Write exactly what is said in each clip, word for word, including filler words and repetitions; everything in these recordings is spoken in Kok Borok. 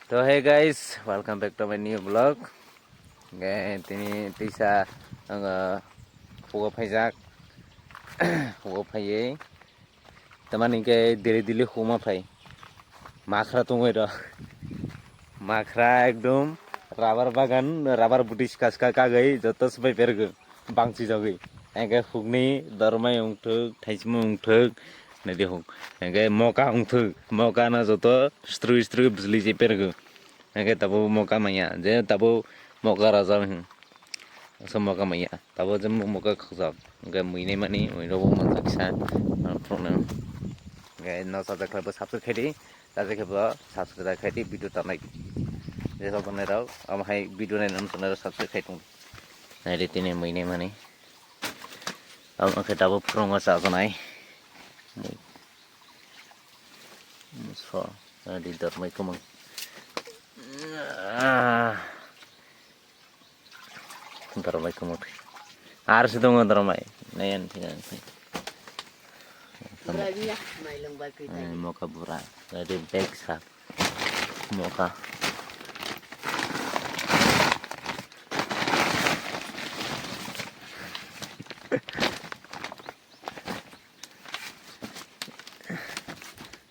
To hey guys, welcome back to my new vlog. Hingke tini tisa ang hugo phaijak, hugo phaiye. Tamani hingke dili dili huma phai. Makhra tongoi ro. Makhra ekdom rubber bagan, rubber buti ska ska kagoi joto swbai pergo. Bangchi jogwi. Hingke hukni dormai wngthuk, thaisima wngthuk, nadi huk. Hingke moka wngthuk, moka no joto strui strui bwsli se pergo. Hingke tabo moka maya, je tabo moka raja hin. Asa moka maya, tabo je moka khajak. Hingke muinai mani, muirok bo manjak sa, problem. Hingke no sajak khlai bo subscribe khaidi, sajak khe bo subscribe khaidi, video tanai. Je sok tanai rok, am hai video nai nam tanai rok subscribe khai tong. Nai ri tini muinai mani. Abo khe tabuk phwrwngma chajaknai. So, adi dormai kwmwng. Ah. Dormai kwmwng. Ar se tongo dormai. Nayan thina. Bura biya, mailung bai kwi tani. Moka bura. Adi bag sa. Moka.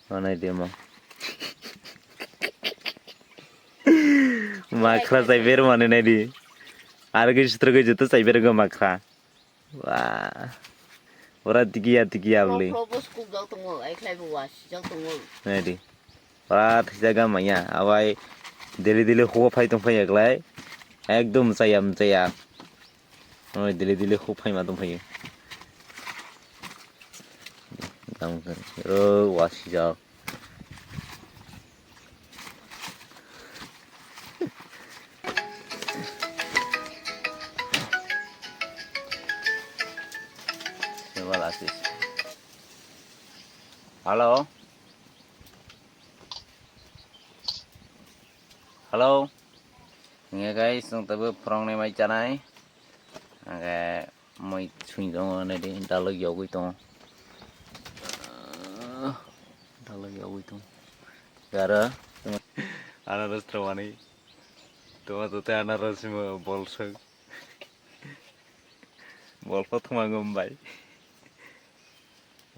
Manai demo. Makhra chai ber mane nai di. Ar ke sutro ke joto chai ber go makhra. Wah. Ora tikiya tikiya bli. Pro bos kuk jok tongo, ai khlai bo was jok tongo. Nai di. Ora thisa ga maya. Awai dili dili huwa phai tong phai eklai. Ekdom chaya mchaya. Oi, dili dili huk phaima tong phaio. Tamo khe, ro, wasijak. Sewal asis. Hello? Hello? Hingke guys, chwng teibo phwrwngni mai chanai. Hingke mui sui tongo nai di, dalok yogwi tongo. Dalok yogwi tongo. Aro anaros tongmani. Tongma totwi anaros simo bolswk. Bolpho thwngmani bai.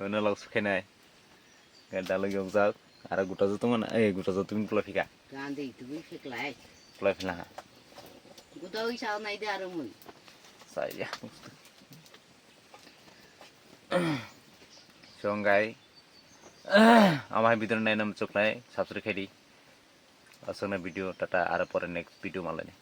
Ono lok sukhainai. Ga dalok yokjak. Aro guta joto mana? Eh, guta joto tumi pula phika. Gandhi tumi phiklai. Pula phila ha. Guta oi sao nai de aro mui. Saya. Songgai. Amai video nainam chuknai. Subscribe khaidi. Aswkna video tata aro pore next video malani.